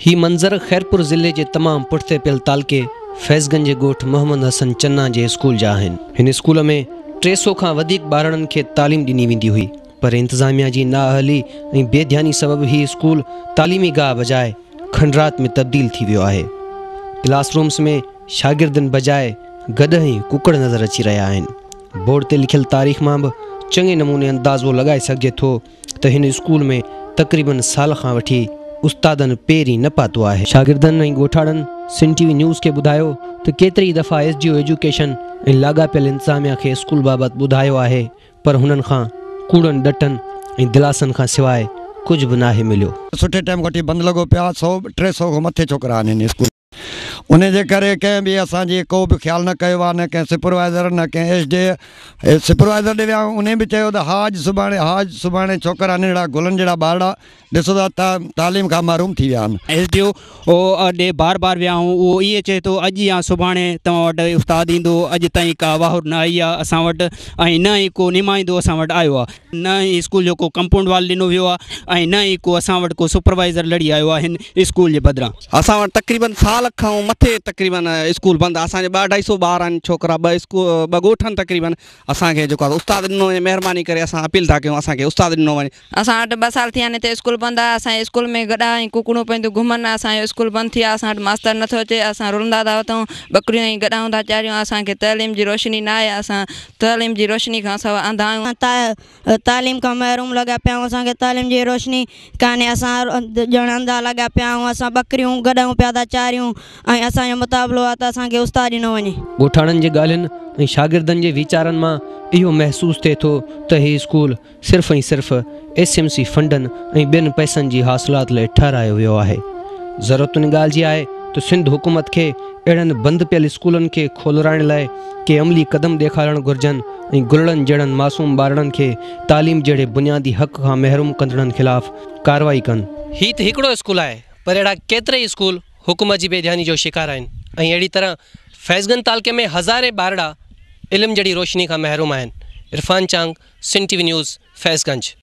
هي منظر خيرپور ضلعي جي تمام پٺتي پيل تعلقي فيض گنج جي ڳوٺ محمد حسن چنا جي اسڪول جا آهن. هن اسڪول ۾ 300 کان وڌيڪ ٻارڙن کي تعليم ڏني ويندي هئي پر انتظاميا جي نااهلي ۽ بي ڌياني سبب هي اسڪول تعليمي گاهه بجاء کنڊرات ۾ تبديل ٿي ويو آهي. ڪلاس رومس ۾ شاگردن بجاء گڏهه ۽ ڪڪڙ نظر اچي رهيا آهن. بورڊ تي لکيل تاريخ مان به چڱي نموني اندازو لڳائي سگهجي ٿو ته هن اسڪول ۾ تقريبن سال کان وٺي استادن پير ئي نه پاتو آهي. شاگردن ۽ ڳوٺاڻن سنڌ ٽي وي نيوز کي ٻڌايو ته ڪيتري ئي دفعا ايس ڊي او ايجوڪيشن ۽ لاڳاپيل انتظاميا کي اسڪول بابت ٻڌايو آهي پر هنن کان ڪوڙن ڏٽن ۽ دلاسن کان سواء ڪجهه به ناهي مليو. سٺي ٽائيم کان وٺي بند لڳو پيو آهي سو ٽي سو کان مٿي ڇوڪرا آهن هن اسڪول ۾. ان جي ڪري ڪنهن به اسان جي ڪو به خيال نه ڪيو آهي نه ڪنهن سپروائيزر نه ڪنهن ايس ڊي سپروائيزر ڏي ويا آهيون انهي به چيو ته ها اڄ سڀاڻي ها اڄ سڀاڻي ڇوڪرا ننڍڙا گلن جهڙا ٻارڙا ڏسو ته تعليم کان محروم ٿي ويا آهن. ايس ڊي او ڏي بار بار ويا آهيون اهو ائين چئي ٿو اڄ يا سڀاڻي توهان وٽ استاد ايندو اڄ تائين ڪا واهر نه آئي آهي اسان وٽ ۽ نه ئي ڪو نمائندو اسان وٽ آيو آهي. نه ئي اسڪول جو ڪو ڪمپائونڊ وال ڏنو ويو آهي ۽ نه ئي ڪو اسان وٽ ڪو سپروائيزر لڙي آيو آهي هن اسڪول جي بدران. اسان وٽ تقريبن سال کان مٿي تقريبن اسڪول بند آهي اسان جي ٻه اڍائي سو ٻار آهن ڇوڪرا ٻه اسڪول ٻه ڳوٺ آهن تقريبن اسان کي جيڪو آهي استاد ڏنو وڃي مهرباني ڪري اسان اپيل ٿا ڪيون اسان کي استاد ڏنو وڃي. اسان وٽ ٻه سال ٿيا آهن هتي اسڪول بند آهي اسان جي اسڪول ۾ گڏا ۽ ڪڪڙون پيون ٿيون گهمن اسان جو اسڪول بند ٿي ويو آهي اسان وٽ ماستر نٿو اچي اسان رلندا ٿا وتون ٻڪريون ۽ گڏائون ٿا چاريون اسان کي تعليم جي روشني نه آهي اسان تعليم جي روشني کان سوا انڌا آهيون. اسان تعليم کان محروم لڳا پيا آهيون اسان کي تعليم جي روشني ڪانهي اسان ڄڻ انڌا لڳا پيا آهيون اسان ٻڪريون گڏهون پيا ٿا چاريون ۽ اسان جو مطالبو آهي ته اسان کي استاد ڏنو وڃي. ڳوٺاڻن جي ڳالهين ۽ شاگردن جي ويچارن مان اهو محسوس ٿئي ٿو ته هي اسڪول صرف ۽ صرف ايس ايم سي فنڊن ۽ ٻين پئسن جي حاصلات لاء ٺهرايو ويو آهي. ضرورت ان ڳالهه جي آهي ته سنڌ حڪومت کي اهڙن بند پيل اسڪولن کي کولرائڻ لاء ڪي عملي قدم ڏيکارڻ گهرجن ۽ گلڙن جهڙن معصوم ٻارڙن کي تعليم جهڙي بنيادي حق کان محروم ڪندڙن خلاف ڪارروائي ڪن. هي ته هڪڙو اسڪول آهي پر اهڙا ڪيترائي اسڪول حڪومت جي بي ڌياني جو شڪار آهن ۽ اهڙي طرح فيض گنج تعلقي ۾ هزارين ٻارڙا علم جهڙي روشني کان محروم آهن. Irfan Chang, Sindh T V news, Faiz Ganj.